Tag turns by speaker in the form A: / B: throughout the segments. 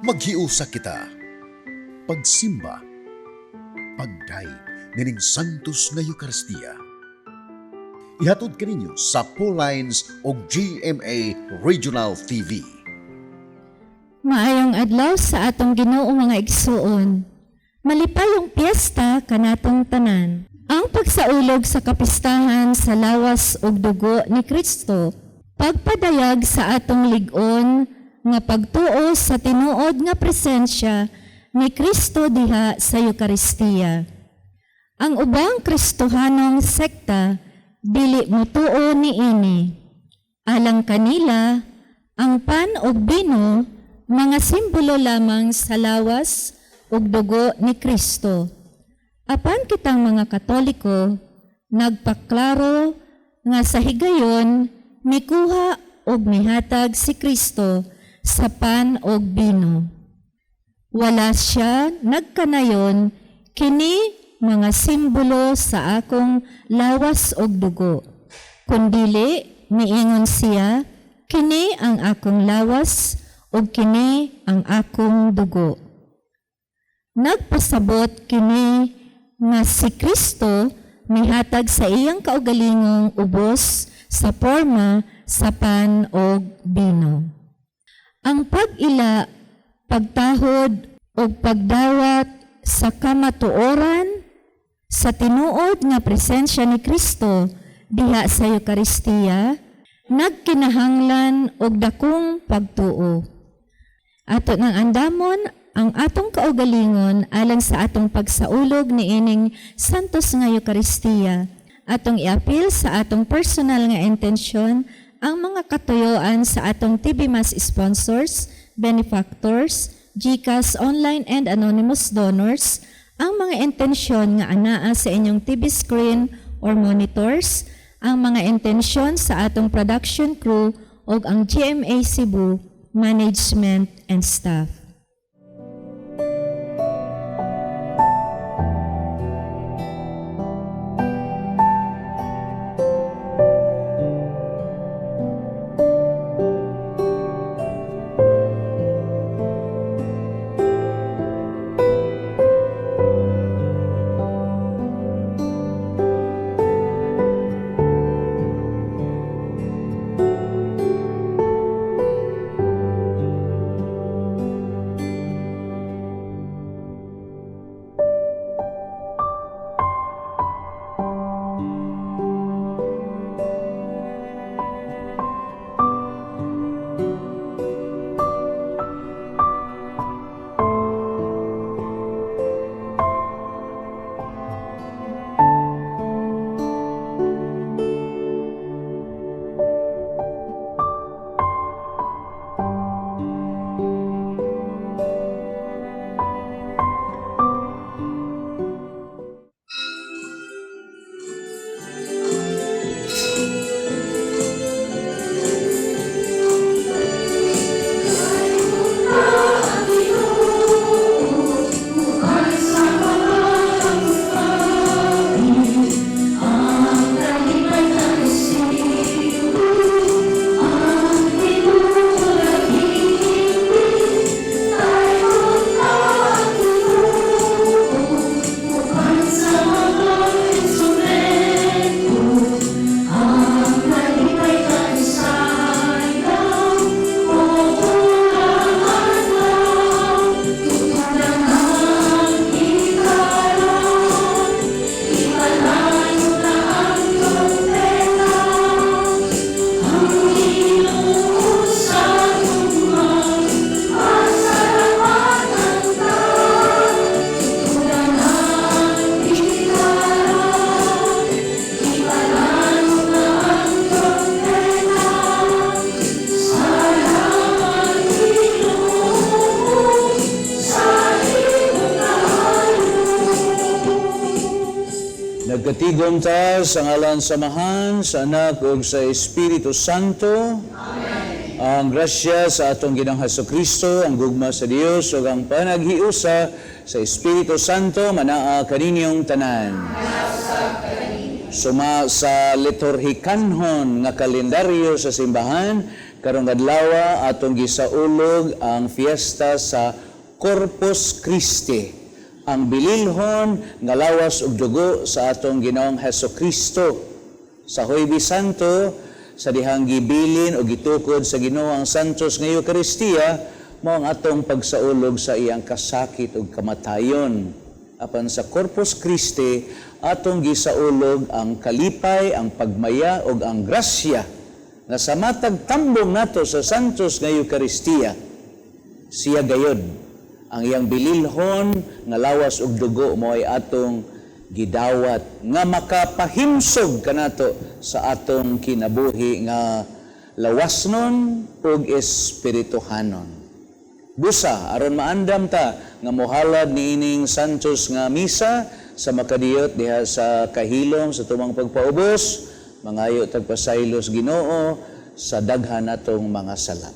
A: Maghiusa kita. Pagsimba. Pagdayeg nining Santos nga Eukaristiya. Ihatod kaninyo sa Lines o GMA Regional TV.
B: Maayong adlaw sa atong Ginoo, mga igsuon. Malipayong piyesta kanatong tanan. Ang pagsaulog sa kapistahan sa lawas ug dugo ni Kristo, pagpadayag sa atong lig-on nga pagtuo sa tinuod nga presensya ni Kristo diha sa Eukaristiya. Ang ubang Kristohanong sekta dili motuo niini. Alang kanila, ang pan ug bino mga simbolo lamang sa lawas ug dugo ni Kristo. Apan kitang mga Katoliko nagpaklaro nga sa higayon mikuha ug mihatag si Kristo sa pan ug bino. Wala siya nagkanayon, "Kini mga simbolo sa akong lawas ug dugo." Kundili miingon siya, "Kini ang akong lawas ug kini ang akong dugo." Nagpasabot kini nga si Kristo mihatag sa iyang kaugalingong ubos sa porma sa pan og bino. Ang pag-ila, pagtahod ug pagdawat sa kamatuoran sa tinuod nga presensya ni Kristo diha sa Eukaristiya nagkinahanglan og dakong pagtuo. Ato nang andamon ang atong kaugalingon alang sa atong pagsaulog niining Santos nga Eukaristiya. Atong iapil sa atong personal nga intensyon ang mga katuyoan sa atong TV Mass sponsors, benefactors, GCash online and anonymous donors, ang mga intensyon nga anaa sa inyong TV screen or monitors, ang mga intensyon sa atong production crew ug ang GMA Cebu management and staff.
C: Nagkatigom ta sa ngalan sa Amahan, sa Anak ug sa Espiritu Santo. Amen. Ang grasya sa atong Ginoong Hesus Kristo, ang gugma sa Dios ug ang panaghiusa sa Espiritu Santo manaa kaninyong tanan. Suma sa liturhikanhon nga kalendaryo sa simbahan. Karong adlaw atong gisaulog ang fiesta sa Corpus Christi, ang bililhon nga lawas ug dugo sa atong Ginoong Hesus Kristo. Sa Huwebes Santo, sa dihang gibilin o gitukod sa Ginoo ang Santos nga Eucharistia, mao ang atong pagsaulog sa iyang kasakit ug kamatayon. Apan sa Corpus Christi, atong gisaulog ang kalipay, ang pagmaya ug ang grasya nga sa matag tambong nato sa Santos nga Eucharistia, siya gayod ang iyang bililhon nga lawas ug dugo mo ay atong gidawat nga makapahimsog kanato sa atong kinabuhi nga lawasnon ug espirituhanon. Busa aron maandam ta nga mohalad niining Santos nga misa sa makadiyot diha sa kahilom sa tumang pagpaubos, mangayo tag pasaylos Ginoo sa daghan natong mga sala.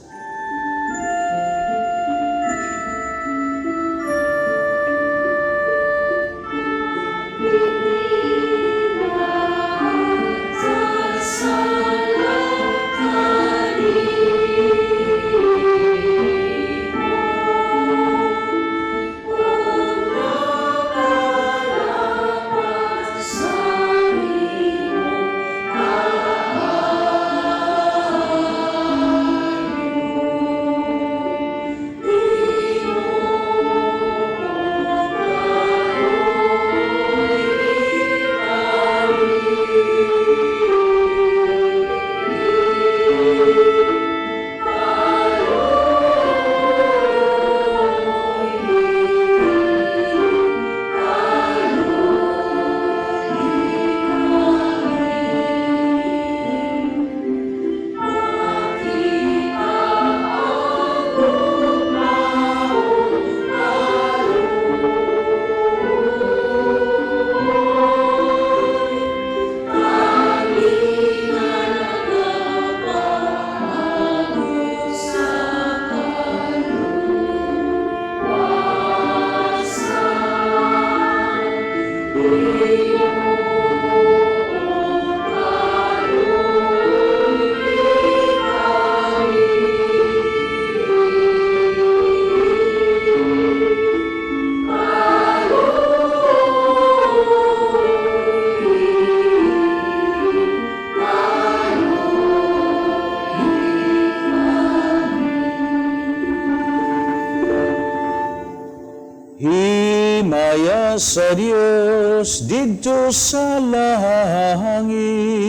C: Himaya sa Dios didto sa langit.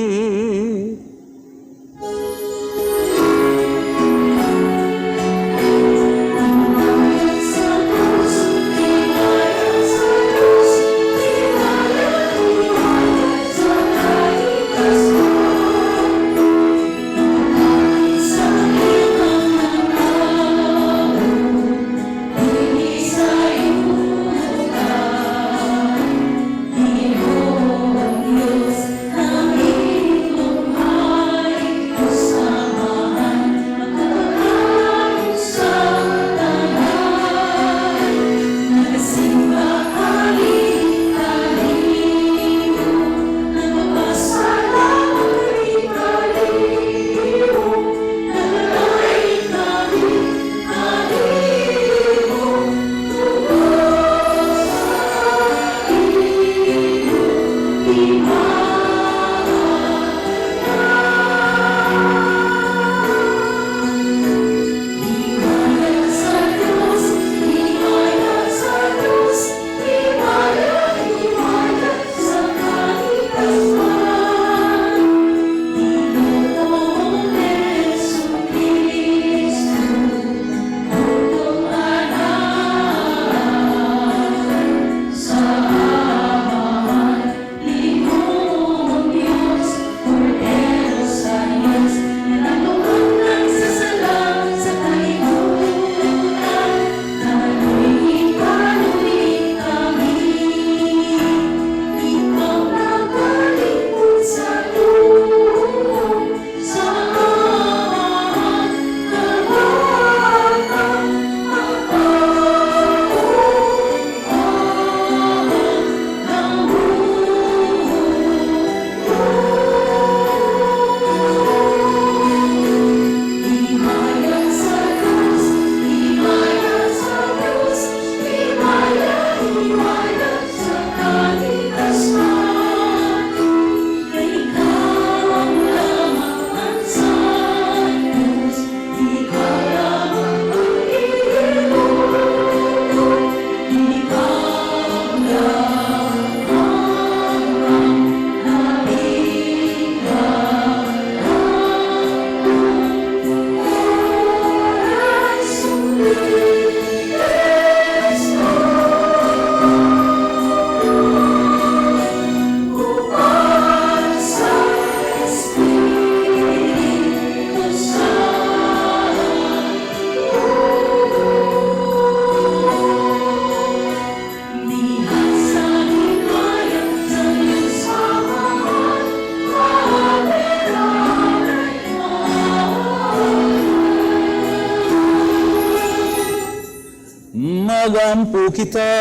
C: Magampo kita.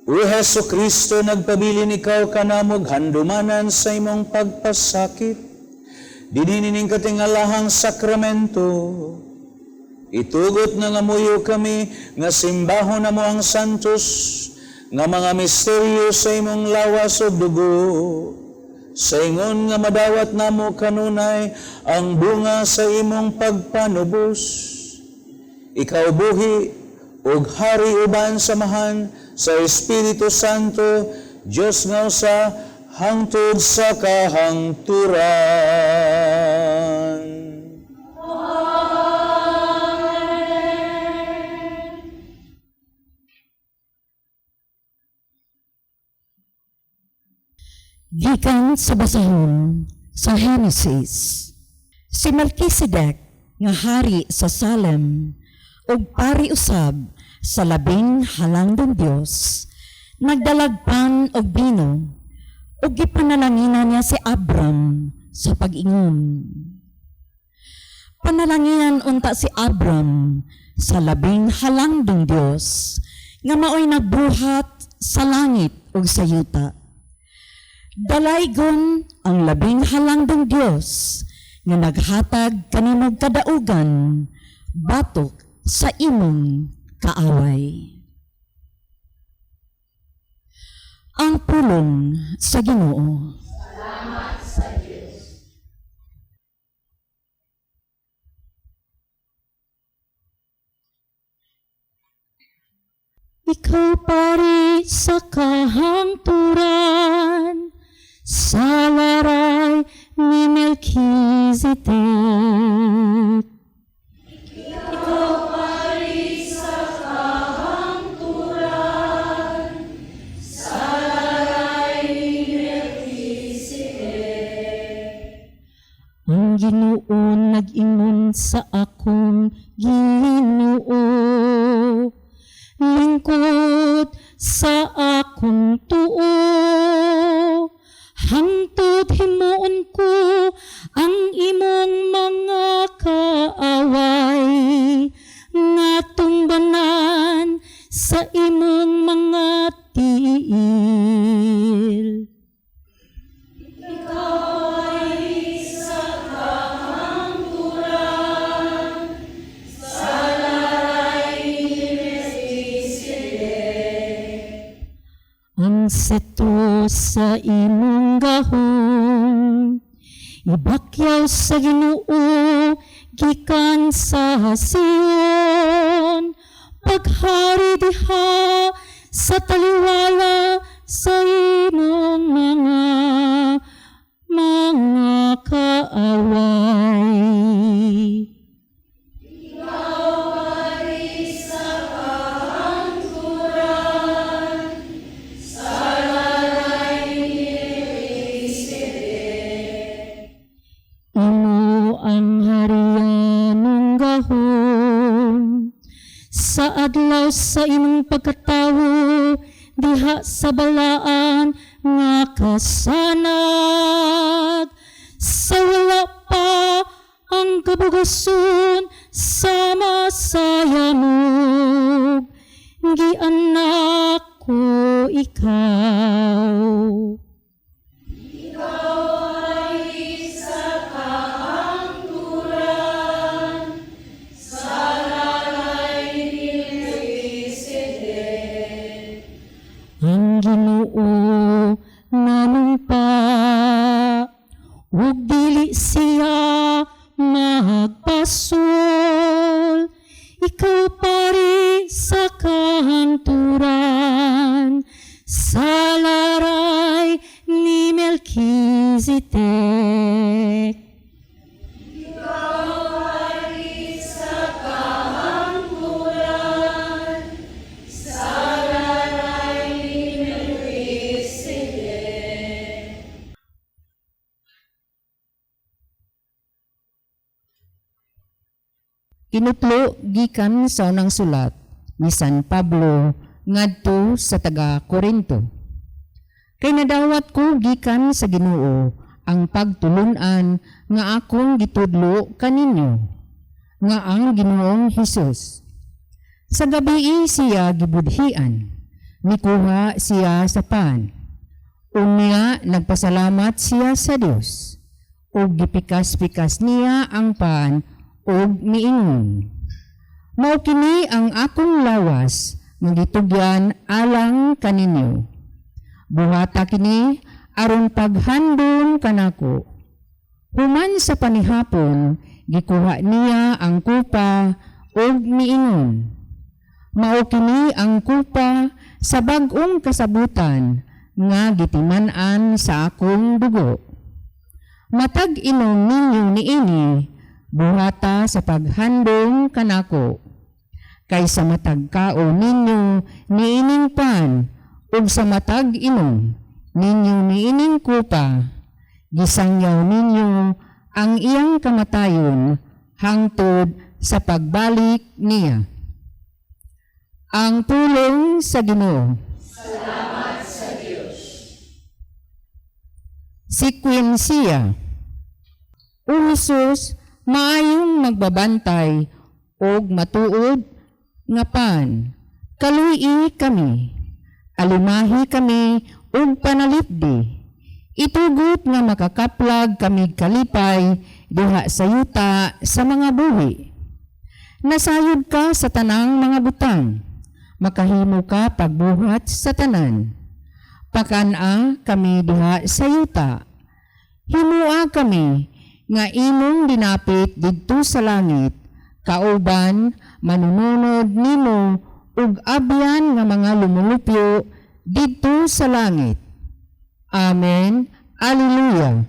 C: O Hesu Kristo, nagpabilin ikaw kanamog handumanan sa imong pagpasakit. Dinhi nining katingalahang sakramento. Itugot nga ngamuyo kami nga simbahon namo ang santos nga mga misteryo sa imong lawas ug dugo. Sa ingon nga madawat namo kanunay ang bunga sa imong pagpanubos. Ikaw buhi ug hari uban sa Amahan sa Espiritu Santo, Dios nga usa hangtod sa kahangturan.
D: Gikan sa basahon sa Henesis. Si Melchizedek nga hari sa Salem ug pari usab sa labing halangdong Dios, nagdalagpan og bino ug gipanalanginan niya si Abram sa pag-ingon. Panalanginan unta si Abram sa labing halangdong Dios nga maoy nagbuhat sa langit ug sa yuta. Dalaygon ang labing halangdong Dios nga naghatag kanimog kadaugan batok sa imong kaaway. Ang pulong sa Ginoo. Ikaw pari sa kahangturan, sa laray ni Melchizedek. Ikaw pari sa kahangturan, sa laray ni Melchizedek. Ang Ginoo nag-ingon sa akong Ginoo, lingkod sa akong tuo, hangtod himuon ko ang imong mga kaaway nga tumbanan sa imong mga tiil. Ang seto sa imong gahom, ibakyaw sa Ginoo gikan sa Sion, paghari diha sa taliwala sa imong mga kaaway. Imo ang harianong gahom sa adlaw sa imong pagkatawo diha sa balaan nga kasanag, sa wala pa ang kabugason sa masayanog, gianak ko ikaw. Ang Ginoo nanumpa ug dili siya magpasol. Ikaw pari sa kahangturan, sa laray ni Melchizedek.
E: Kinutlo gikan sa unang sulat ni San Pablo ngadto sa taga Corinto. Kay nadawat ko gikan sa Ginoo ang pagtulunan nga akong gitudlo kaninyo, nga ang Ginoong Hesus, sa gabii siya gibudhian, mikuha siya sa pan. Unya nagpasalamat siya sa Dios, ug gipikas-pikas niya ang pan ug miingon: "Mao kini ang akong lawas nga gitugyan alang kaninyo. Buhata kini aron paghandom kanako." Human sa panihapon, gikuha niya ang kupa ug miingon: "Mao kini ang kupa sa bag-ong kasabutan nga gitiman-an sa akong dugo. Matag inom ninyo niini, buhata sa paghandom kanako. Kay sa matag kaon ninyo niining pan ug sa matag inom ninyo niining kupa, gisangyaw ninyo ang iyang kamatayon hangtod sa pagbalik niya." Ang pulong sa Ginoo. Salamat sa Dios. Sikwensiya. O Jesus, maayong magbabantay og matuod nga pan, kaluy-i kami, alumahi kami ug panalipdi. Itugot nga makakaplag kami kalipay diha sa yuta sa mga buhi. Nasayod ka sa tanang mga butang, makahimo ka pagbuhat sa tanan. Pakan-a kami diha sa yuta. Himua kami nga imong dinapit didto sa langit, kauban manununod nimo ug abyan nga mga lumulupyo didto sa langit. Amen. Alleluia.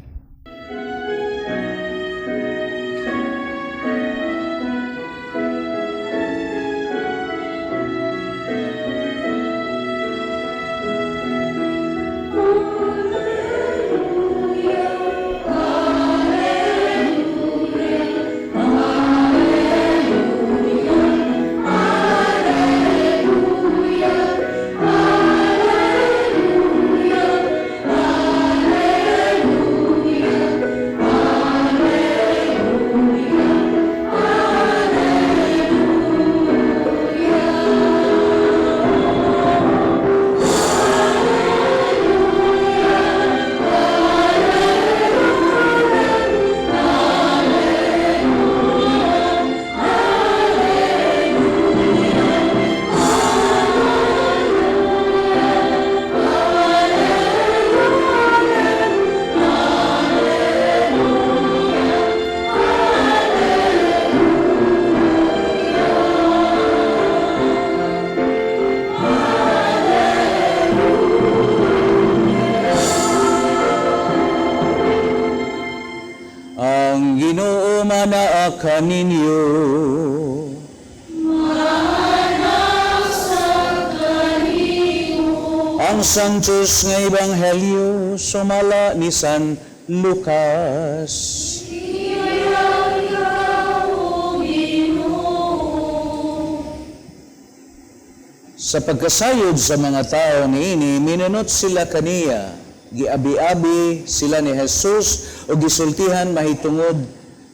C: Ang Ginoo manaa kaninyo. Ang Santos nga Ebanghelyo sumala ni San Lucas. Sa pagkasayod sa mga tao niini, minunot sila kaniya. Giabi-abi sila ni Jesus o gisultihan mahitungod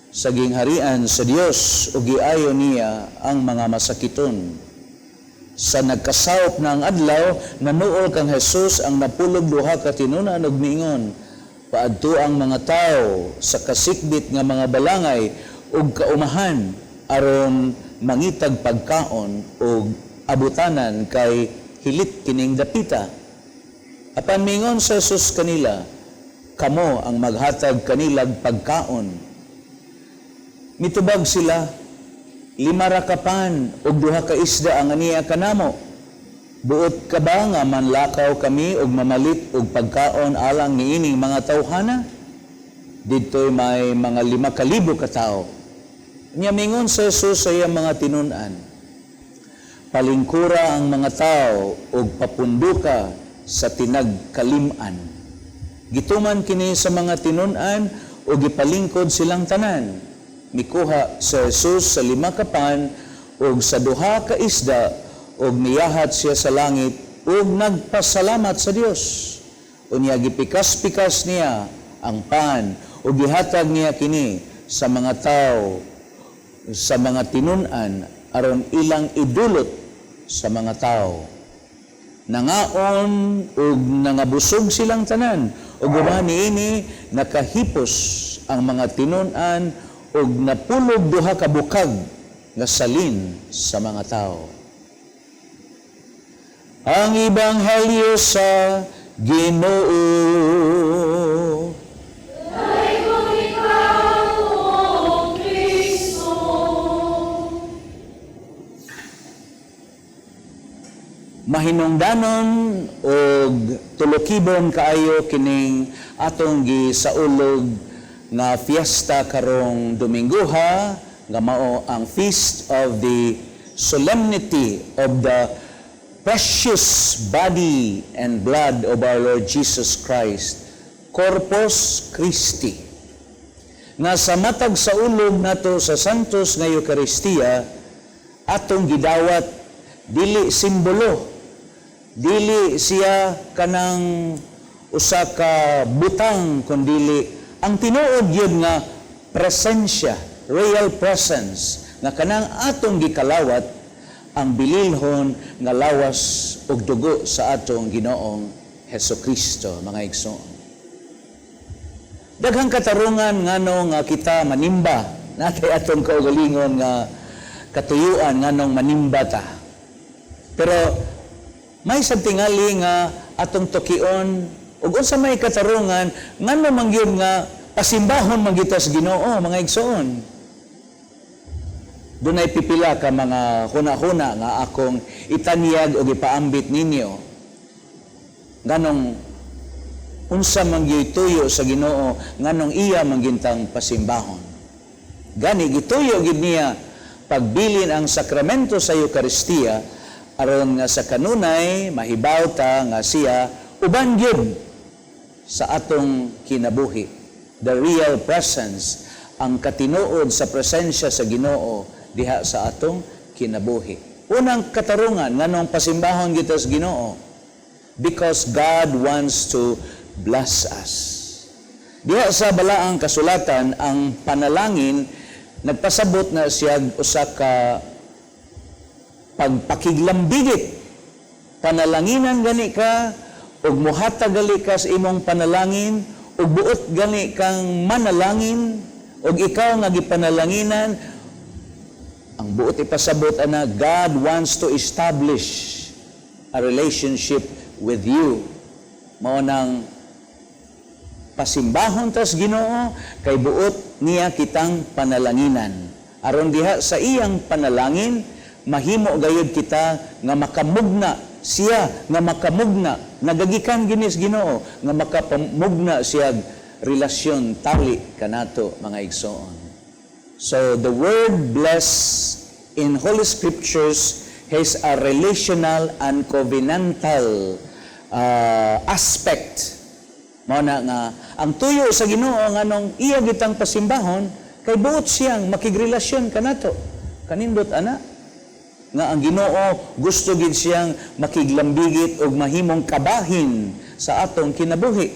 C: sa gingharian sa Dios o giayo niya ang mga masakiton. Sa nagkasaop na ang adlaw, nanuol kang Jesus ang napulog duha ka tinunan og miingon: "Paadto ang mga tao sa kasikbit nga mga balangay ug kaumahan aron mangitag pagkaon ug abutanan kay hilit kining dapita." Apan mingon sa Jesus kanila, "Kamo ang maghatag kanilag pagkaon." Mitubag sila, "5 ra ka pan ug 2 ka isda ang aniya kanamo. Buot ka ba nga manlakaw kami ug mamalit og pagkaon alang niining mga tawhana?" Didto'y may mga 5,000 ka tawo. Nya mingon sa Jesus sa iyang mga tinun-an, "Palingkura ang mga tao ug papunduka sa tinagkalim-an." Gituman kini sa mga tinun-an ug gipalingkod silang tanan. Mikuha sa Jesus sa 5 ka pan ug sa 2 ka isda ug miyahat siya sa langit ug nagpasalamat sa Dios. Unya gipikas-pikas niya ang pan ug gihatag niya kini sa mga tawo, sa mga tinun-an, aron ilang idulot sa mga tao. Nangaon ug nangabusog silang tanan, ug uban niini nakahipos ang mga tinun-an ug napulog 2 ka bukag nga salin sa mga tao. Ang Ebanghelyo sa Ginoo. Mahinungdanon og tulukibon kaayo kining atong gisaulog nga fiesta karong Domingguha, nga mao ang Feast of the Solemnity of the Precious Body and Blood of our Lord Jesus Christ, Corpus Christi. Nga sa matag saulog nato sa Santos nga Eucharistia, atong gidawat dili simbolo, dili siya kanang usa ka butang, kundili ang tinuod yun nga presensya, real presence, nga kanang atong gikalawat ang bililhon nga lawas ug dugo sa atong Ginoong Heso Kristo, mga igsoon. Daghang katarungan ngano nga kita manimba, natay atong kaugalingon nga katuyuan nganong manimba ta. Pero may sad tingali nga atong tukion ug unsa may katarungan ngano man gyud nga pasimbahon man gyud ta sa Ginoo, mga igsoon. Dunay pipila ka mga huna-huna nga akong itanyag og ipaambit ninyo. Nganong unsa man gyud tuyo sa Ginoo nganong iya man gintang pasimbahon. Gani gituyo gid niya pagbilin ang sakramento sa Eucharistia aron nga sa kanunay mahibaw ta nga siya uban gyud sa atong kinabuhi. The real presence, ang katinuod sa presensya sa Ginoo diha sa atong kinabuhi. Unang katarungan nganong pasimbahon kita sa Ginoo, because God wants to bless us. Diha sa balaang kasulatan, ang panalangin nagpasabot na siya usa ka pagpakiglambigit. Panalanginan gani ka ug muhatag gali ka sa imong panalangin, ug buot gani kang manalangin, ug ikaw nga gipanalanginan. Ang buot ipasabot ana, God wants to establish a relationship with you. Mao nang pasimbahon tas Ginoo kay buot niya kitang panalanginan. Aron diha sa iyang panalangin mahimo gayud kita nga makamugna siya, nga makamugna nagagikan ginis Ginoo nga makamugna siya relasyon tali kanato, mga igsoon. So the word "bless" in Holy Scriptures has a relational and covenantal aspect. Mao na nga ang tuyo sa Ginoo nganong iya gitang pasimbahon kay buot siyang makigrelasyon kanato. Kanindot ana nga ang Ginoo gusto gid siyang makiglambigit og mahimong kabahin sa atong kinabuhi.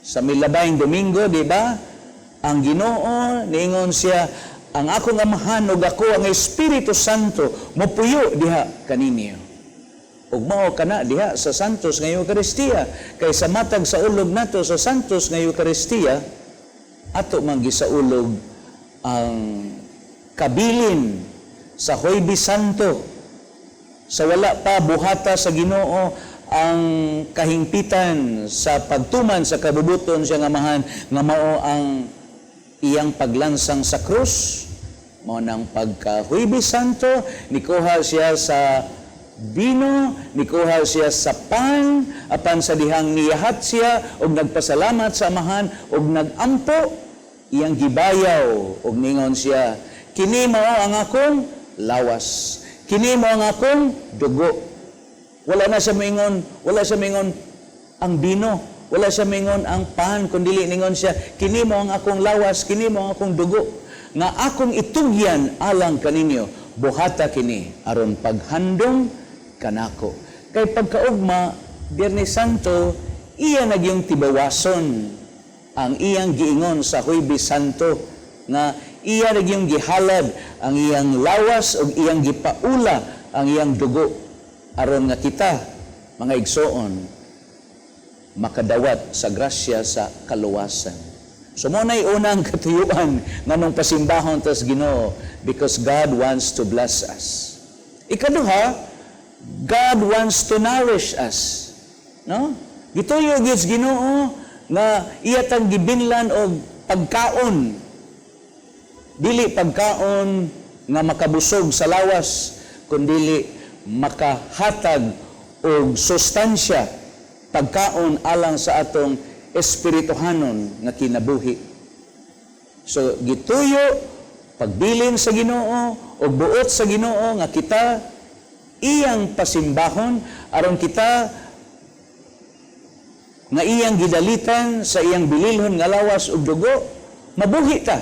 C: Sa milabayng Domingo, di ba? Ang Ginoo niingon siya, "Ang akong Amahan ug ako ang Espiritu Santo mopuyo diha kaninyo." Ug mao kana diha sa Santos nga Eucharistia, kay sa matag saulog nato sa Santos nga Eucharistia, ato man gisaulog ang kabilin sa Huwebes Santo, sa wala pa buhata sa Ginoo ang kahingpitan sa pagtuman sa kabubuton siya nga Amahan, nga mao ang iyang paglansang sa krus. Mao nang pagka Huwebes Santo, nikuha siya sa bino, nikuha siya sa pan, apan sa dihang niyahat siya og nagpasalamat sa Amahan og nagampo, iyang gibayaw og ningon siya, "Kini mao ang akong lawas, kini mao ang akong dugo." Wala na siya moingon, wala siya moingon ang bino, wala siya moingon ang pan, kundi ningon siya, "Kini mao ang akong lawas, kini mao ang akong dugo, nga akong itugyan alang kaninyo. Buhata kini aron paghandom kanako." Kay pagkaugma, Biyernes Santo, iya nagyong tibawason. Ang iyang giingon sa Huwebes Santo nga iya ra gyung gihalad ang iyang lawas ug iyang gipaula ang iyang dugo aron nga kita, mga igsoon, makadawat sa grasya sa kaluwasan. So mao na'y unang katuyuan nganong pasimbahon tas Ginoo, because God wants to bless us. Ikaduha, God wants to nourish us. No? Gituyo gyud sa Ginoo nga iya tang gibinlan og pagkaon. Dili pagkaon nga makabusog sa lawas, kundili makahatag og sustansya, pagkaon alang sa atong espirituhanon nga kinabuhi. So gituyo pagbilin sa Ginoo og buot sa Ginoo nga kita iyang pasimbahon aron kita nga iyang gidalitan sa iyang bililhon nga lawas ug dugo, mabuhi ta,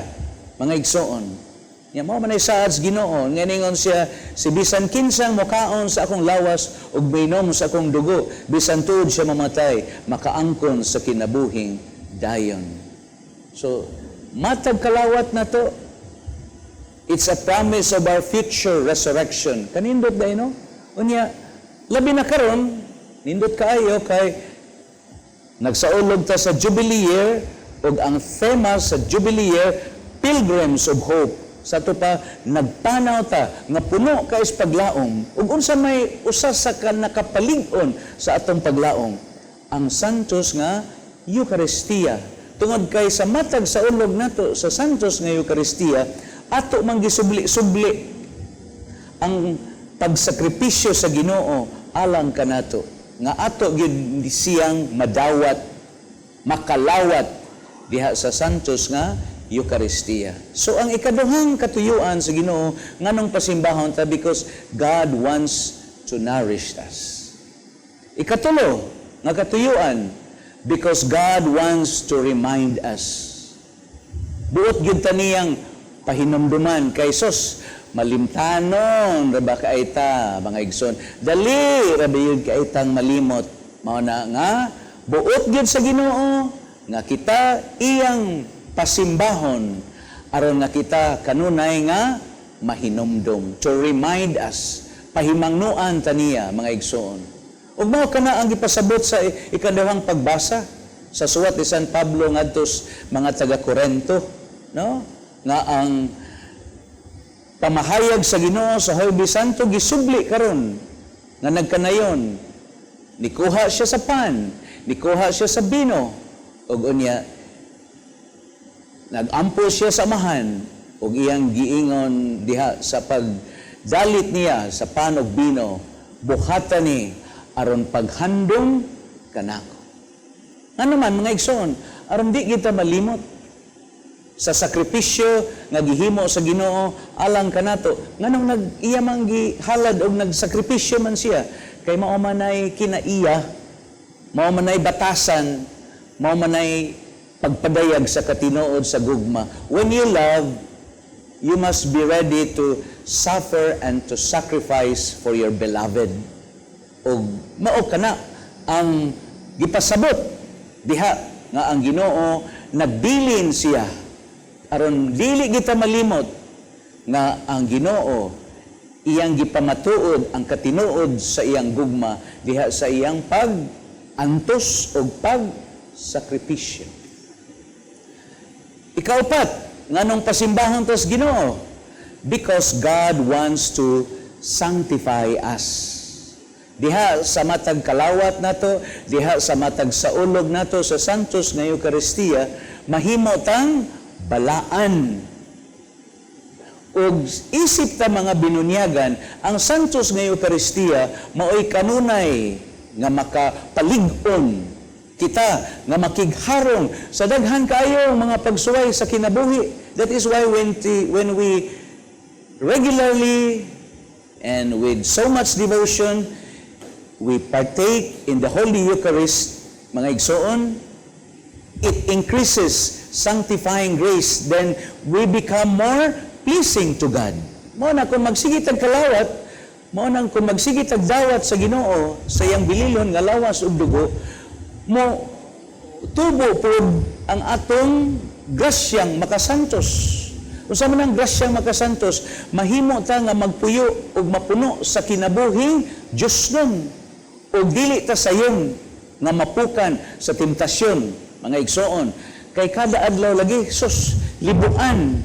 C: mga igsoon. Nya mao man ay saad sa Ginoo nga ningon siya, "Si bisan kinsang mokaon sa akong lawas ug minom sa akong dugo, bisan tuod siya mamatay, makaangkon sa kinabuhing dayon." So matag kalawat na to, it's a promise of our future resurrection. Kanindot diay, no? Unya labi na karon, nindot kaayo kay nagsaulog ta sa Jubilee Year ug ang tema sa Jubilee Year, Pilgrims of Hope. Sa ato pa, nagpanaw ta nga puno kay paglaom ug unsa may usa sa ka nakapalig-on sa atong paglaom? Ang Santos nga Eucharistia. Tungod kay sa matag saulog nato sa Santos nga Eucharistia, ato man gisubli-subli ang pagsakripisyo sa Ginoo alang kanato nga ato gyud siyang madawat, makalawat diha sa Santos nga Eucharistia. So ang ikaduhang katuyuan sa Ginoo nganong pasimbahon ta, because God wants to nourish us. Ikatulo nga katuyuan, because God wants to remind us. Buot gyud ta niyang pahinumduman kay sos malimtanon ra ba kay ta, mga igsoon? Dali ra ba gyud kay tang malimot? Mao na nga buot gyud sa Ginoo nga kita iyang pasimbahon aron nga kita kanunay nga mahinumdum, to remind us, pahimangnuan ta niya, mga igsoon. Ug mao kana ang gipasabot sa ikaduhang pagbasa sa suwat ni San Pablo ngadto sa mga taga Korento, no, nga ang pamahayag sa Ginoo sa Huwebes Santo gisubli karon nga nagkanayon. Nikuha siya sa pan, nikuha siya sa bino, ug unya nagampo siya sa Amahan ug iyang giingon diha sa pagdalit niya sa pan ug bino, "Buhata ni aron paghandom kanako." Ngano man, mga igsoon? Aron di kita malimot sa sakripisyo nga gihimo sa Ginoo alang kanato. Nganong nag iya man gihalad og nagsakripisyo man siya? Kay mao man ay kinaiya, mao man ay batasan, mao man ay pagpadayag sa katinuod sa gugma. When you love, you must be ready to suffer and to sacrifice for your beloved. Ug mao kana ang gipasabot diha nga ang Ginoo nagbilin siya aron dili kita malimot nga ang Ginoo iyang gipamatuod ang katinuod sa iyang gugma diha sa iyang pag-antos o pag-sakripisyo. Ikaupat, nganong pasimbahon tas Ginoo? Because God wants to sanctify us. Diha sa matag kalawat nato, diha sa matag saulog nato sa Santos nga Eucharistia, mahimo tang balaan. Ug isip ta mga binunyagan, ang Santos nga Eucharistia maoy kanunay nga makapalig-on kita nga makigharong sa daghan kaayo mga pagsuway sa kinabuhi. That is why when we regularly and with so much devotion we partake in the Holy Eucharist, mga igsoon, it increases sanctifying grace. Then we become more pleasing to God. Mao na kung magsige tag kalawat, mao nang kung magsige tag dawat sa Ginoo sa iyang bililhon nga lawas ug dugo, mo tubo pod. Ang atong grasyang makasantos. Unsa man ang grasyang makasantos? Mahimo ta nga magpuyo ug mapuno sa kinabuhing Diosnon ug dili ta sayon nga mapukan sa temptasyon, mga igsoon. Kay kada adlaw lagi, sus, libuan,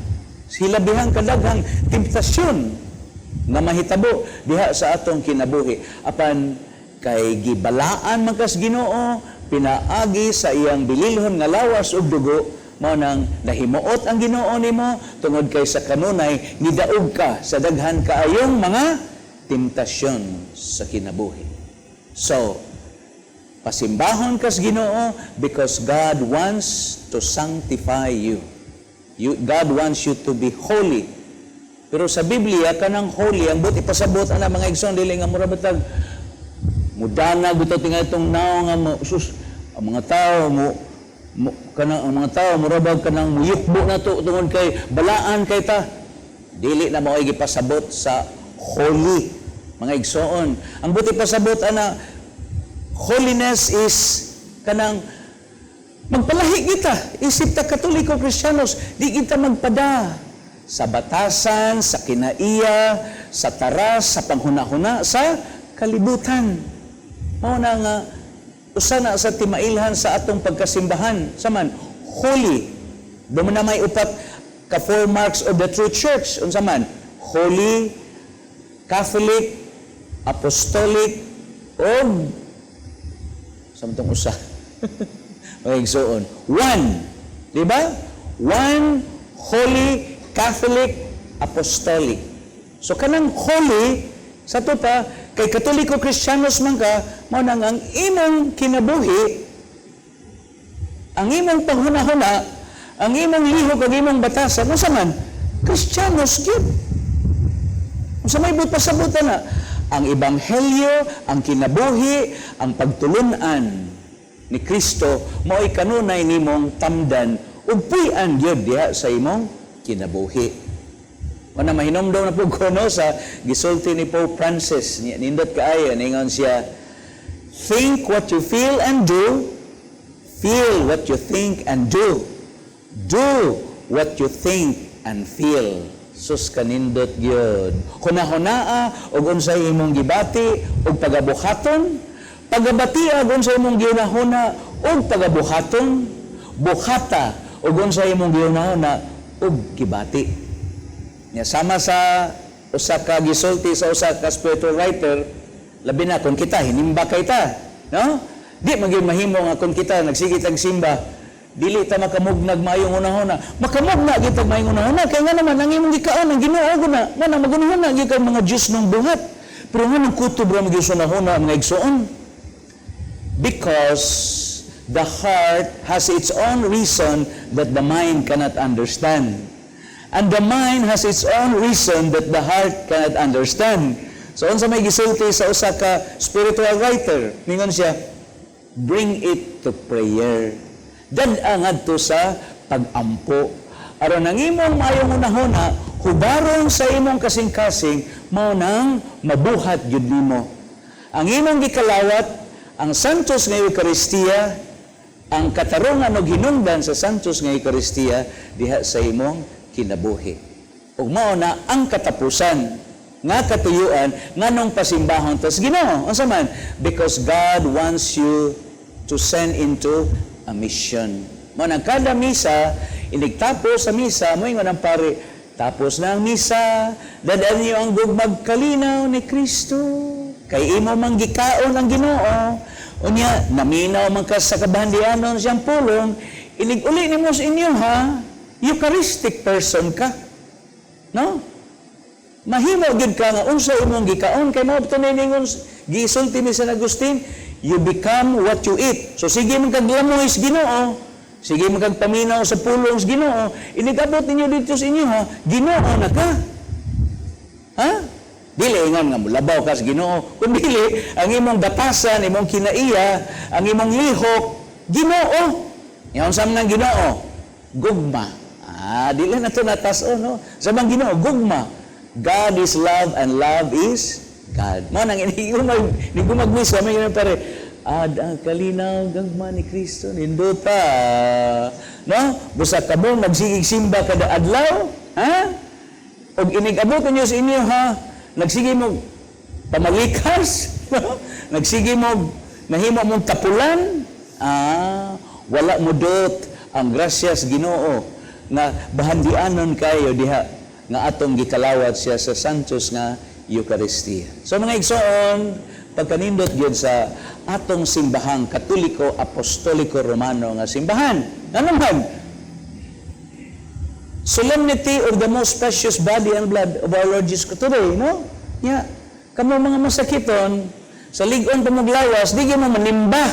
C: hilabihang kadaghang temptasyon nga mahitabo diha sa atong kinabuhi. Apan kay gibalaan man kas Ginoo pinaagi sa iyang bililhon nga lawas ug dugo, mao nang nahimuot ang Ginoo nimo tungod kay sa kanunay nidaog ka sa daghan kaayong mga temptasyon sa kinabuhi. So, pasimbahon kas Ginoo because God wants to sanctify you. God wants you to be holy. Pero sa Biblia, kanang holy, ang buot ipasabot ana, mga igsoon, dili nga mura batag mudanag bitaw tingali itong naong nga mo, sus, ang mga tao mo kanang ang mga tao mura bag kanang muyukbo na to tungod kay balaan kay ta. Dili na mao'y gipasabot sa holy, mga igsoon. Ang buot ipasabot ana, holiness is kanang magpalahi kita isip ta Katoliko Kristiyanos, di kita magpada sa batasan, sa kinaiya, sa taras, sa panghuna-huna sa kalibutan. Mao na nga usa na sa timailhan sa atong pagkasimbahan saman holy. Doon na may upat ka four marks of the true church. Unsa man? Holy, Catholic, Apostolic, og sa matong usa, mga igsoon? One. Di ba? One, holy, Catholic, Apostolic. So kanang holy, sa to pa, kay Katoliko Kristiyanos man ka, mao nang ang imong kinabuhi, ang imong panghuna-huna, ang imong lihok ug imong batasan, unsa man? Kristiyanos gyud. Unsa may buot pasabutan na? Ang ebanghelyo, ang kinabuhi, ang pagtulunan ni Kristo mao'y kanunay nimong tamdan ug puy-an gyud diha sa imong kinabuhi. Wala mahinomdom na pud ko, no, sa gisulti ni Pope Francis. Nindot kaayo, ningon siya, "Think what you feel and do, feel what you think and do, do what you think and feel." Sus, kanindot gyud. Hunahunaa og unsay imong gibati ug pagabuhaton, pagabatia og unsay imong gihunahuna ug pagabuhaton, buhata og unsay imong gihunahuna ug gibati. Nya sama sa usa ka gisulti sa usa ka spiritual writer, labi na kung kita hinimba kay ta, no? Di man gyud mahimo nga kung kita nagsige tag simba, dili ta makamugnag maayong hunahuna. Makamugna gyud tag maayong hunahuna kay nga naman ang imong gikaon ang Ginoo guna, nga na magunahuna gyud kag mga Dios nung buhat. Pero nga kutob ra magyud sa hunahuna, mga igsoon? Because the heart has its own reason that the mind cannot understand. And the mind has its own reason that the heart cannot understand. So, unsa may gisulti sa usa ka spiritual writer, ningon siya, "Bring it to prayer." Dad-a ngadto sa pag-ampo. Aron ang imong maayong hunahuna, hubaron sa imong kasing-kasing, mao nang mabuhat gyud nimo. Ang imong gikalawat, ang Santos nga Eucharistia, ang katarungan og hinungdan sa Santos nga Eucharistia diha sa imong kinabuhi. Ug mao na ang katapusan nga katuyuan nganong pasimbahon tas Ginoo. Unsa man? Because God wants you to send into a mission. Mao nang kada misa, inigtapos sa misa, moingon ang pare, "Tapos na ang misa, dad-an niyo ang gugmag kalinaw ni Kristo. Kay imo mang gikaon ang Ginoo. Unya, naminaw man ka sa kabahandianon siyang pulong, inig-uli nimo sa inyo ha, Eucharistic person ka." No? Mahimo gyud ka nga unsa imong gikaon kay mao to ningon gisulti ni San Agustin, "You become what you eat." So sige man kag lamoy sa Ginoo, sige man kag paminaw sa pulong sa Ginoo, inigabot ninyo dito sa inyo ha, Ginoo na ka. Ha? Dili ingon nga mulabaw ka sa Ginoo, kun dili ang imong batasan, imong kinaiya, ang imong lihok, Ginoo. Yaon sa man ang Ginoo? Gugma. Ah, dili na to natas-o, no? Sa bang Ginoo, gugma. God is love and love is God. Mao nang inigumag ni gumagmisa may ganun pare. Ad ang kalinaw gagma ni Kristo nindota. No? Busa kamo nagsigig simba kada adlaw, ha? Og inig-abot ninyo sa inyo, ha? Nagsige mo pamalikas, no? Nagsige mo nahimo mong tapulan, ah, wala mo dot ang grasyas Ginoo nga bahandianon kayo diha nga atong gikalawat siya sa Santos nga Eucharistia. So mga igsoon, pagkanindot gyud sa atong simbahang Katoliko Apostoliko Romano nga simbahan. Ano man? Solemnity of the most precious body and blood of our Lord Jesus Christ today, no? Ya, kamo mga masakiton, sa lig-on pa mong lawas, di gyud mo manimba.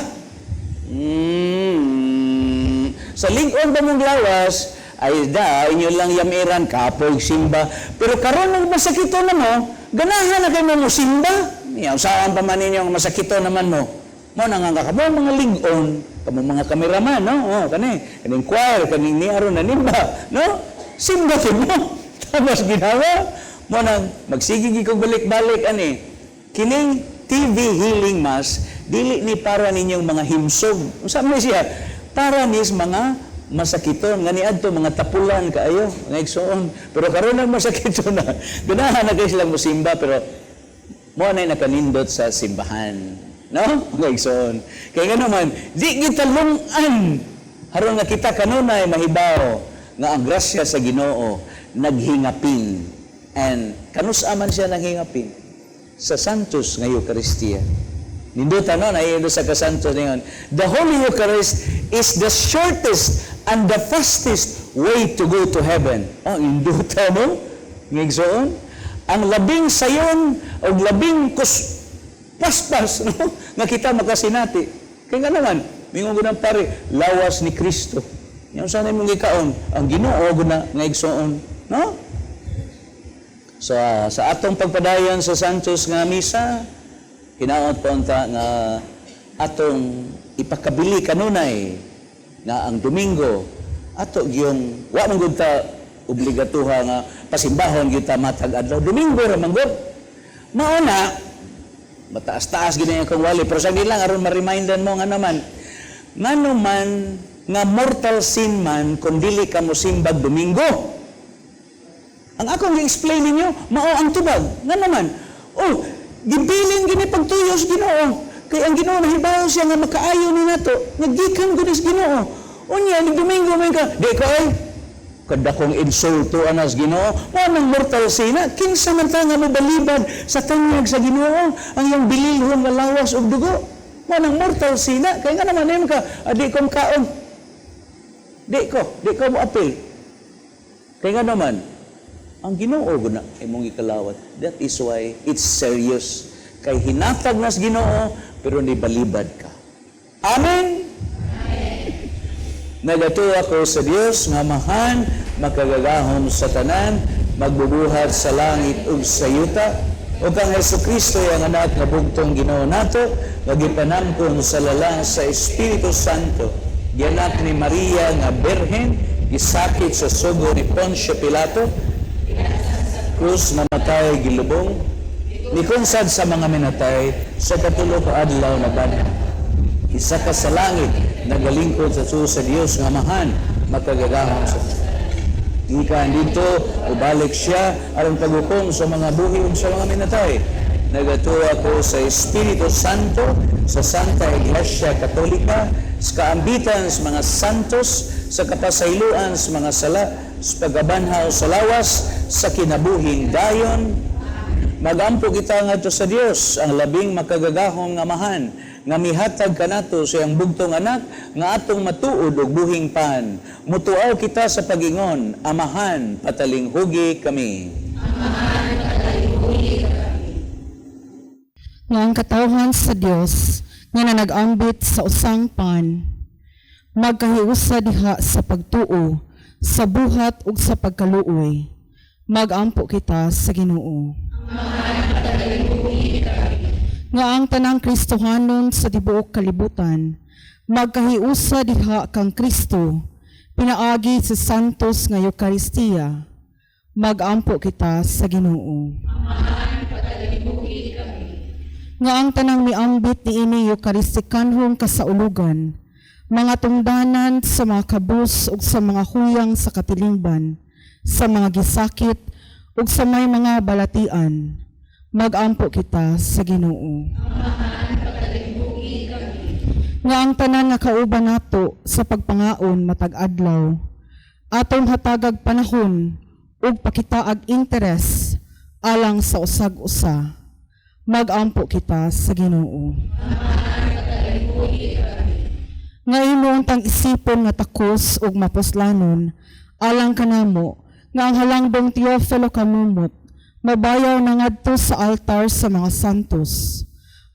C: Sa lig-on pa mong lawas, ay da, inyo lang yamiran, kapoy, simba. Pero karon ng masakiton na mo, ganahan na kayo mo simba. Ya, saan pa man ninyo ang masakiton naman mo? Mo na nga kamo mga lig-on, kamo mga kameraman, no? Oh, kani, kaning choir, kaning ni aron nanimba, no? Simba kid mo. Tapos ginawa mo nang magsige gid kog balik-balik ani. Kining TV Healing Mass dili ni para ninyong mga himsog. Unsa man siya? Para nis mga masakiton nga niadto mga tapulan kaayo, mga igsoon. Pero karon ang masakiton na, ganahan na kayo silang musimba, pero mo na nakanindot sa simbahan. No? Mga igsoon. Kaya nga naman, di kita lungan. Haron nga kita kanunay mahibaw nga ang grasya sa Ginoo naghingapin. And kanus-a man siya naghingapin? Sa Santos nga Eucharistia. Ninduta, no? Naiindo sa kasantos ngayon. The Holy Eucharist is the shortest and the fastest way to go to heaven. Oh, induta mo? Ngigsoon? Ang labing sayon o labing kus paspas, no? Nga kita makasinati. Kaya nga naman, mingon ko ng pare, lawas ni Kristo. Yan sana mong gikaon, ang Ginoo guna nga igsoon, no? So, sa atong pagpadayon sa Santos nga misa, hinaot po unta nga atong ipakabili kanunay nga ang Domingo ato gyung wa man gud ta obligatuha nga pasimbahon gyud ta matag adlaw Domingo ra man gud. Mao na mataas-taas gid ang wali, pero sa lang aron ma-remindan mo nga naman ngano man nga mortal sin man kung dili ka mo simbag Domingo. Ang akong gi-explain ninyo, mao ang tubag. Nga naman, oh, gibilin gini pagtuyo sa Ginoo. Kay ang Ginoo nahibaw siya nga makaayo ni nato, nga gikan gud sa Ginoo. Unya ni Domingo man ka, di ko ay kadakong insulto anas Ginoo. Mo nang mortal sin na kinsa man ta nga mobalibad sa tanyag sa Ginoo ang iyang bililhon nga lawas ug dugo. Mo nang mortal sin na kay nga naman nimo ka, adi ko kaon. Di ko mo apil. Kay nga naman, ang Ginoo guna imong gikalawat. That is why it's serious. Kay hinatag nas Ginoo pero nibalibad ka. Amen. Nagatuo ako sa Dios nga Amahan, makagagahom sa tanan, magbubuhat sa langit ug sa yuta, ug kang Hesukristo ang anak nga bugtong Ginoo nato, nga gipanangkon sa lalang sa Espiritu Santo, gianak ni Maria nga Birhen, gisakit sa sugo ni Poncio Pilato, krus, namatay, gilubong, nikunsad sa mga minatay, sa katulo ka adlaw nabanhaw. Isa ka sa langit, nagalingkod sa sa Dios nga Amahan, makagagahom sa gikan dito, ubalik siya aron paghukom sa mga buhi ug sa mga minatay. Nagatuo ako sa Espiritu Santo, sa Santa Iglesia Katolika, sa kaambitan sa mga santos, sa kapasayloan sa mga sala, sa pagabanhaw sa lawas, sa kinabuhing dayon. Magampo kita ngadto sa Dios, ang labing makagagahom nga Amahan, nga mihatag kanato sa iyang bugtong anak nga atong matuod og buhing pan. Mutuaw kita sa pagingon, Amahan, patalinghugi kami.
D: Nga ang katawhan sa Dios nga nanag-ambit sa usang pan magkahiusa diha sa pagtuo, sa buhat ug sa pagkaluoy. Magampo kita sa Ginoo. Nga ang tanang Kristohanon sa tibuok kalibutan magkahiusa diha kang Kristo pinaagi sa Santos nga Eukaristiya. Magampo kita sa Ginoo. Nga ang tanang miambit niini Eukaristikanhong kasaulugan, mga tungdanan sa mga kabus ug sa mga huyang sa katilingban, sa mga gisakit ug sa may mga balatian. Magampo kita sa Ginoo. Nga ang tanan nga kauban nato sa pagpangaon matag adlaw, atong hatagag panahon ug pakitaag interes alang sa usag-usa. Magampo kita sa Ginoo. Nga imo tang isipon nga takos ug mapuslanon alang kanamo nga ang halangbong Teofilo Kamumot mabayaw na ngadto sa altar sa mga santos.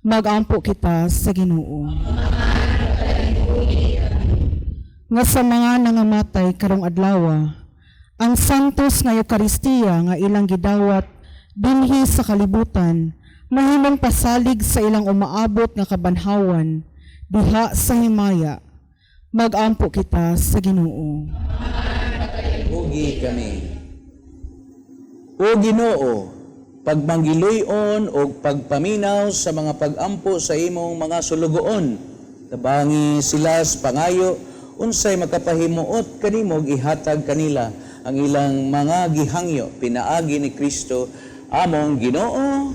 D: Magampo kita sa Ginoo. Nga sa mga nangamatay karong adlawa, ang santos nga Eukaristiya nga ilang gidawat dinhi sa kalibutan, mahimong pasalig sa ilang umaabot nga kabanhawan diha sa himaya. Magampo kita sa Ginoo.
C: Ugi kami. O Ginoo, pagmanggiluyon o pagpaminaw sa mga pagampo sa imong mga sulugoon, tabangi sila sa pangayo, unsay makapahimuot kanimo ihatag kanila ang ilang mga gihangyo pinaagi ni Kristo among Ginoo.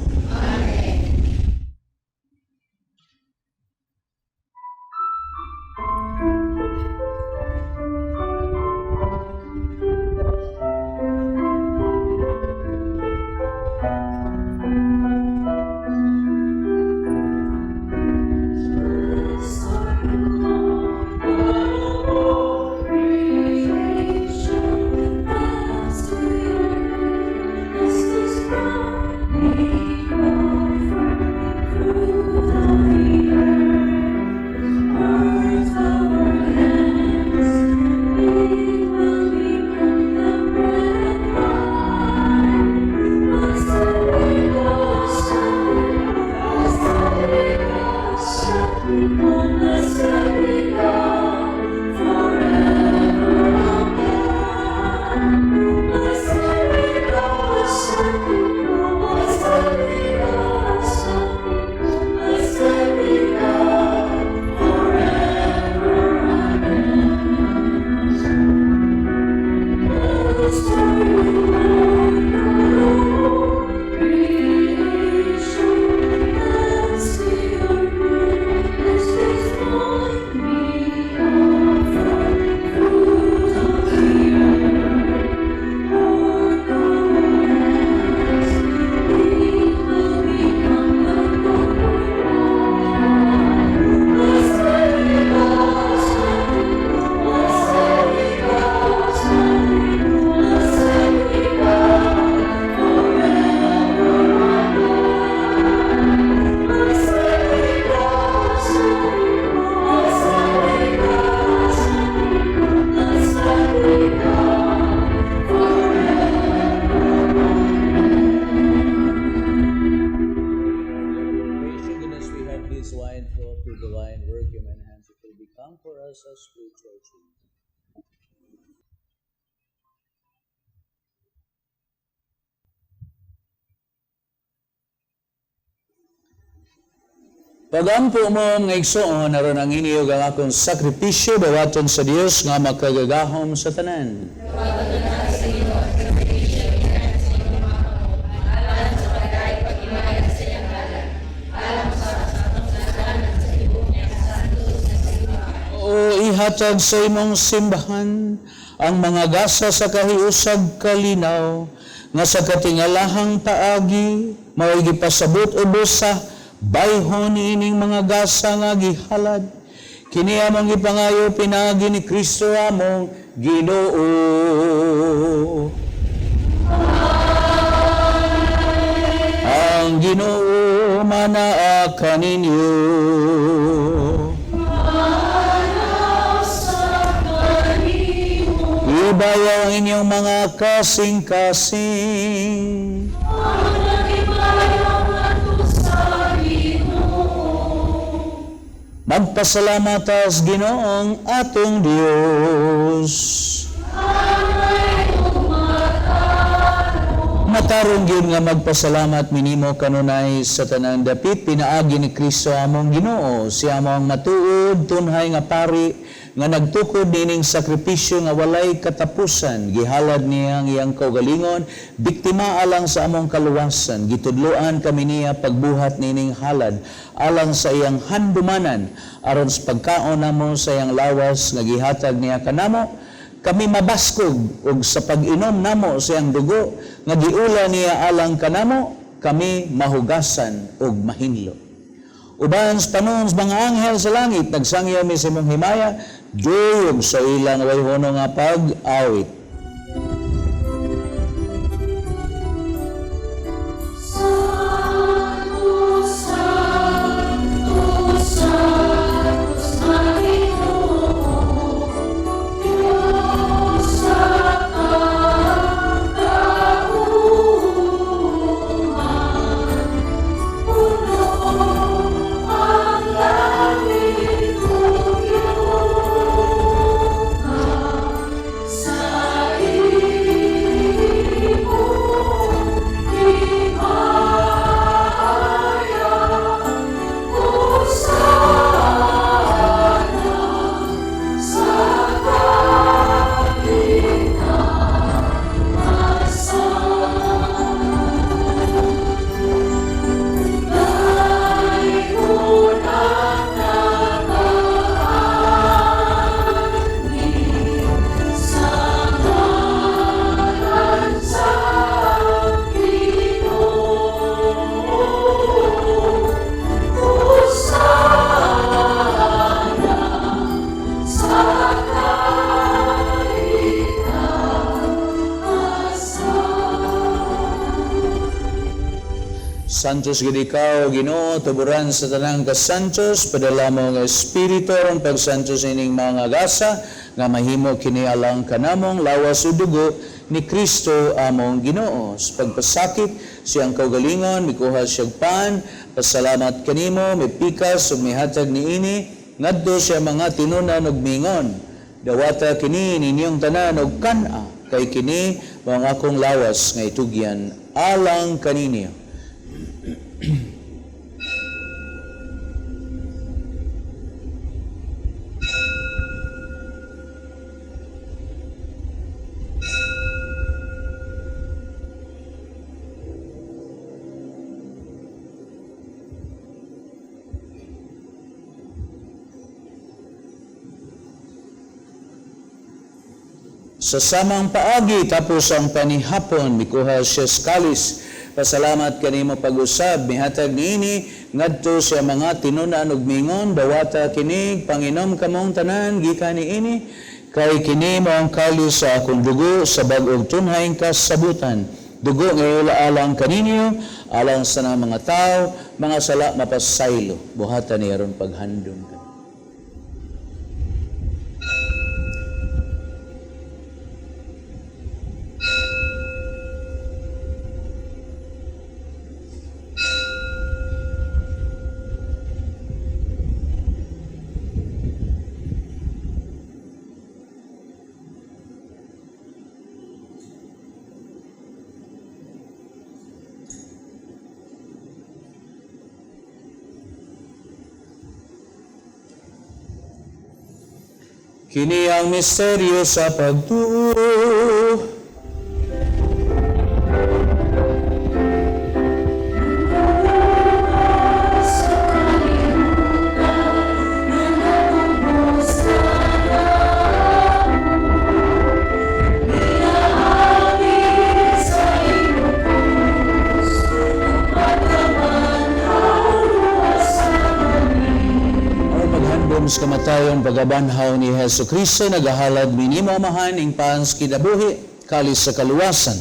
C: Gracious goodness, we have this wine flow through the wine work in mine hands, it will become for us a spiritual drink. Pagampo mo mga igsoon, aron ang iniyog ang akong sakripisyo dawaton sa Dios nga makagagahom sa tanan. O ihatag sa imong simbahan ang mga gasa sa kahiusag kalinaw nga sa katingalahang paagi mao'y gipasabot ubos sa bayhon niining mga gasa nga gihalad. Kini among gipangayo pinaagi ni Kristo among Ginoo. Ang Ginoo manaa kaninyo. Ibayaw ang inyong mga kasing-kasing. Magpasalamat tas Ginoong atong Dios. Matarong gyud nga magpasalamat minimo kanunay sa tanang dapit pinaagi ni Kristo among Ginoo. Siya mo ang matuod tunhay nga pari nga nagtukod nining sakripisyo nga walay katapusan. Gihalad niya ang iyang kaugalingon, biktima alang sa among kaluwasan. Gitudloan kami niya pagbuhat nining halad alang sa iyang handumanan, aron sa pagkaon namo sa iyang lawas nga gihatag niya kanamo kami mabaskog, ug sa pag-inom namo sa iyang dugo nga giula niya alang kanamo kami mahugasan ug mahinlo. Uban sa panon sa mga anghel sa langit, nagsangyaw mi sa imong himaya, duyog sa ilang way huno nga pag-awit. Santos gid ikaw, Ginoo, tuburan sa tanang kasantos, padala mo nga Espiritu aron pagsantos ining mga gasa nga mahimo kini alang kanamong lawas ug dugo ni Kristo among Ginoo. Sa pagpasakit siyang kaugalingon, mikuha siyag pan, pasalamat kanimo, mipikas ug mihatag niini ngadto siya mga tinunan ug mingon: "Dawata kini ninyong tanan ug kan-a, kay kini mao ang akong lawas nga itugyan alang kaninyo." Sa samang paagi, tapos ang panihapon, mikuha siya sa kalis. Pasalamat kanimo pag-usab, mihatag niini ngadto sa mga tinunan ug mingon: "Dawata kini, panginom kamong tanan gikan niini, kay kini mao ang kalis sa akong dugo sa bag-ong tunhayng kasabutan. Dugo nga iula alang kaninyo, alang sa mga tao, mga sala mapasaylo. Buhatan ni aron paghandom." Kini ang misteryo sa pagtuo. Aron maghandom sa kamatayon pagabanhaw ni Hesus Kristo, nagahalad minimo, Amahan, ing pan sa kinabuhi, kalis sa kaluwasan.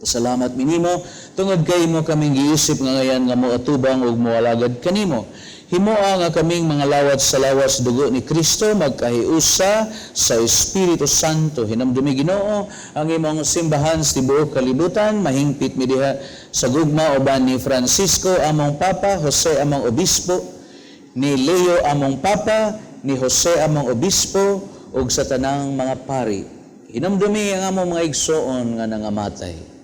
C: Pasalamat minimo tungod kay imo kaming giisip nga ngayan nga moatubang ug moalagad kanimo. Himoa nga kaming mga lawat sa lawas dugo ni Kristo magkahiusa sa Espiritu Santo. Hinumdumi, Ginoo, ang imong simbahan sa tibuok kalibutan, mahingpit mi diha sa gugma uban ni Francisco among Papa, Jose among Obispo, ni Leo among Papa, ni Jose among Obispo, ug sa tanang mga pari. Hinumdumi ang among mga igsoon nga nangamatay.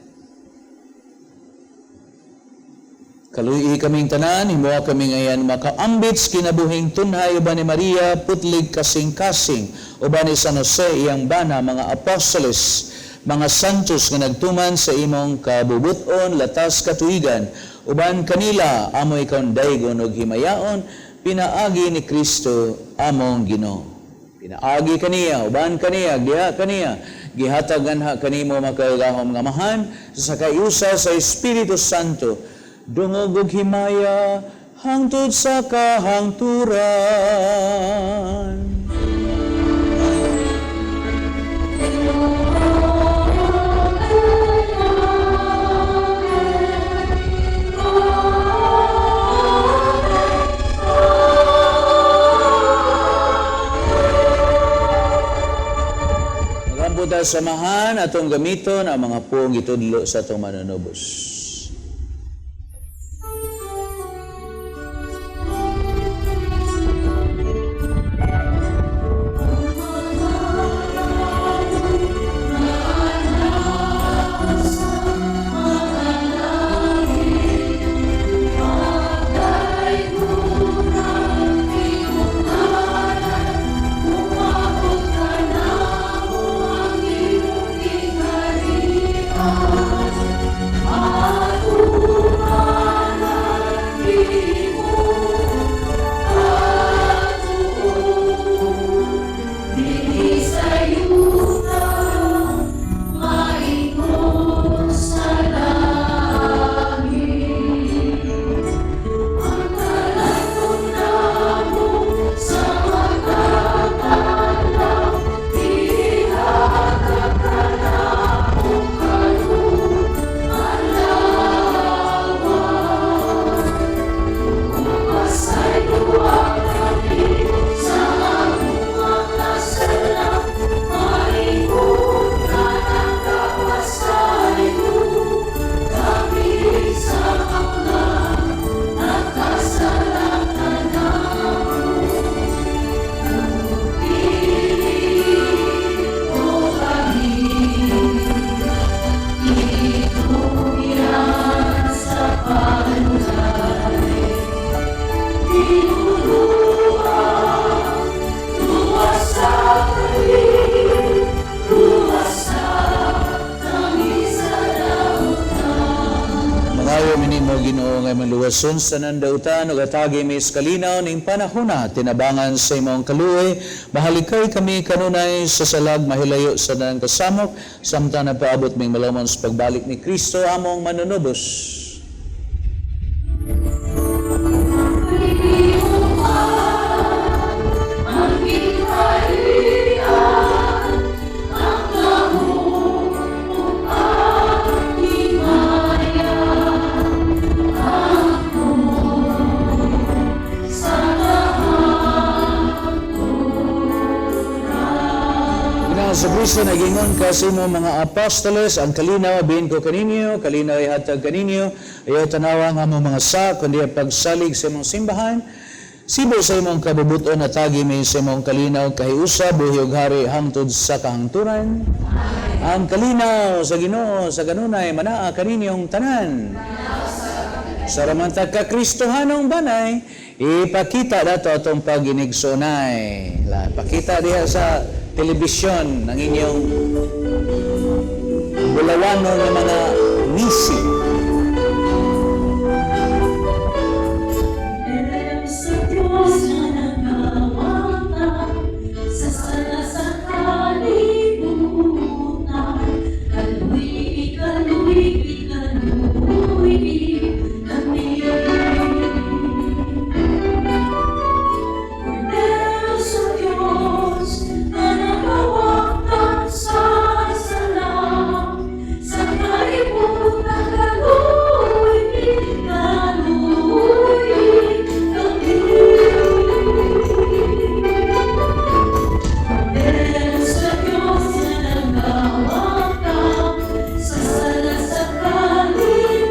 C: Kaluy kaming tanan, himuha kaming ayan makaambit sa kinabuhing tunhay uban ni Maria, putlig kasing-kasing, uban ni San Jose, iyang bana, mga apostoles, mga santos nga nagtuman sa imong kabubuton, latas katuigan, uban kanila amo ikaw daygon og himayaon, pinaagi ni Kristo among Ginoo. Pinaagi kaniya, uban kaniya, diha kaniya, gihatag anha kanimo makagagahom nga Amahan, sa kaiusa sa Espiritu Santo, dungog ug himaya hangtod sa kahangturan. Magampo ta sa Amahan atong gamiton ang mga puong gitudlo sa atong manunubos. Mangayo mi nimo, Ginoo, nga maluwason sa nandautan ug atagi mi sa kalinaw ning panahona tinabangan sa imong kaluoy, mahalikay kami kanunay sa salag, mahilayo sa tanang kasamok samtang napaabot ming malomon sa pagbalik ni Kristo among manunubos. Ginoong Kristo, nagingon ka sa imong mga apostoles, "Ang kalinaw abilin ko kaninyo, kalinaw ihatag kaninyo, ayaw tanawa ang among mga sa, kundi ang pagsalig sa imong simbahan. Sibo sa imong kabubuton, atagi mi sa imong kalinaw, kahiusa, buhi ug hari hangtod sa kahangturan." Ang kalinaw sa Ginoo sa kanunay manaa kaninyong tanan. Sa ramantag ka Kristohanong banay, ipakita dato atong pag-inigsoonay. La, pakita diha sa telebisyon ang inyong bulawano ng mga ngisi.
F: Sa Diyos na nagawata sa sala sa kalibutan. Kaluy, kaluy, kaluy kami. Kordero sa Diyos na nagawata sa sala sa kalibutan. Kaluy, kaluy kami. Kordero sa Diyos na nagawata sa sala sa kalibutan,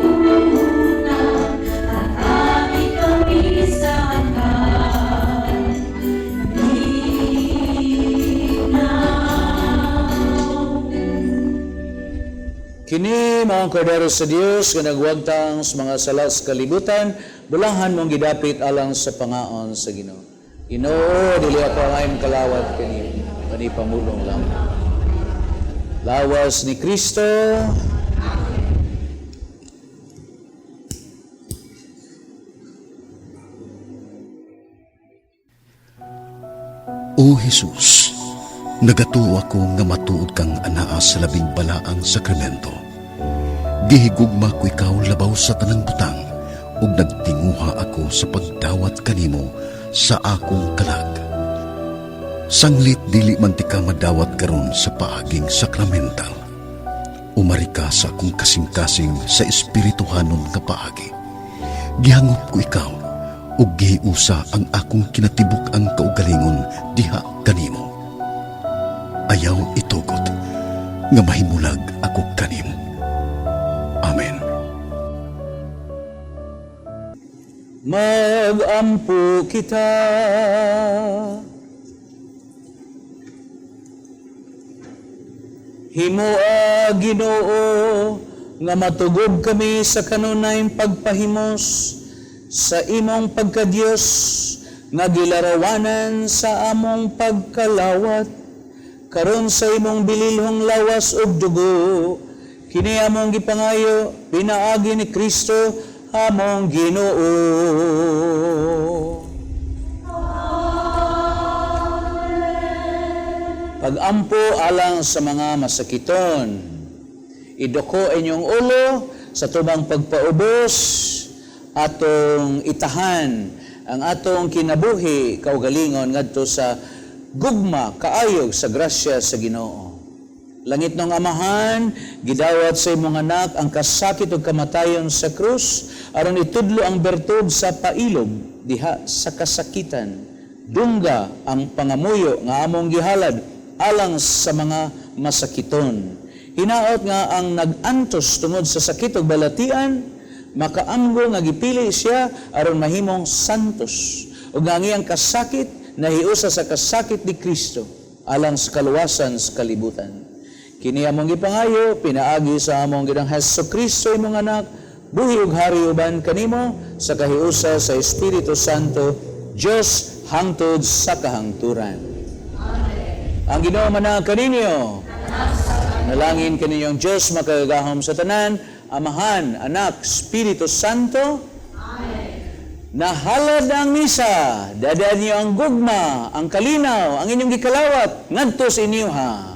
F: at amin kami sa kalinaw.
C: Kini Kini mao ang kordero sa Dios nga nagwagtang sa mga sala sa kalibutan, bulahan mong gidapit alang sa pangaon sa Ginoo. Ginoo, dili ako angay makalawat kanimo, kundi pamulong lang. Lawas ni Kristo.
A: O Jesus, nagatuo ako nga matuod kang anaa sa labing balaang sakramento. Gihigugma ko ikaw labaw sa tanang butang ug nagtinguha ako sa pagdawat kanimo sa akong kalag. Sanglit dili man tika madawat karon sa paaging sakramental. Umari ka sa akong kasing-kasing sa espirituhanon nga paagi. Gihangop ko ikaw ug gihiusa ang akong kinatibuk-ang kaugalingon diha kanimo. Ayaw itugot nga mahimulag ako kanimo. Amen.
C: Magampo kita. Himoa Ginoo nga matugob kami sa kanunayng pagpahimos sa imong pagkadiyos nga gilarawanan sa among pagkalawat karon sa imong bililhong lawas ug dugo, kini among gipangayo pinaagi ni Kristo among Ginoo. Pagampo alang sa mga masakiton. Idoko inyong ulo sa tubang pagpaubos, atong itahan ang atong kinabuhi kaugalingon ngadto sa gugma kaayog sa grasya sa Ginoo. Langit ng Amahan, gidawat sa imong anak ang kasakit ug kamatayon sa krus aron itudlo ang bertud sa pailob diha sa kasakitan. Dungga ang pangamuyo nga among gihalad alang sa mga masakiton. Hinaot nga ang nag-antos tungod sa sakit ug balatian, makaamgo nga gipili siya aron mahimong santos ug nga ang iyang kasakit nahiusa sa kasakit ni Kristo alang sa kaluwasan sa kalibutan. Kini among gipangayo pinaagi sa among Ginoong Hesus Kristo, imong anak, buhi ug hari uban kanimo sa kahiusa sa Espiritu Santo, Dios hangtod sa kahangturan. Ang Ginoo man kaninyo. Nalangin kaninyong Diyos makagagahom sa tanan, Amahan, Anak, Espiritu Santo. Amen. Nahalad ang misa, dadaan niyo ang gugma, ang kalinaw, ang inyong gikalawat, ngadto sa inyo ha.